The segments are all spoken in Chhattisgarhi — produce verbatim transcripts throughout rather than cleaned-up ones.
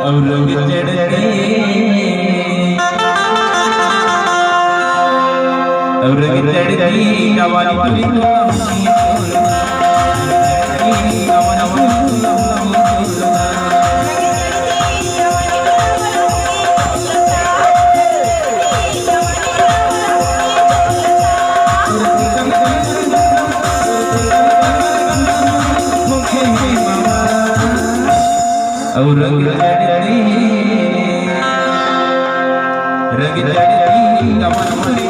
अउ रंग चढ़ती, अउ रंग चढ़ती, जवानी तुरी अउ रंग चढ़ती, रंग चढ़ती कमर मुड़ी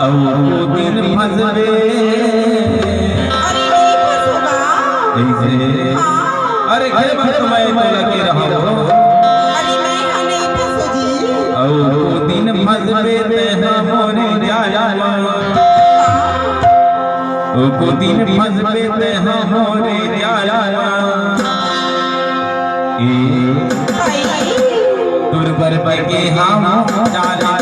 अउ ओ दिन फंसबे। अरे नहीं फंसोगा। अइसे? हाँ। अरे घर में तो मैं तोला के रहा हो। अरे मैं हा नहीं फंसो जी। अउ ओ दिन फंसबे ते हा मोरे जाल मा। हाँ। ओ दिन फंसबे ते हा मोरे जाल मा। ए भाई। तोर बर बगे हा जाल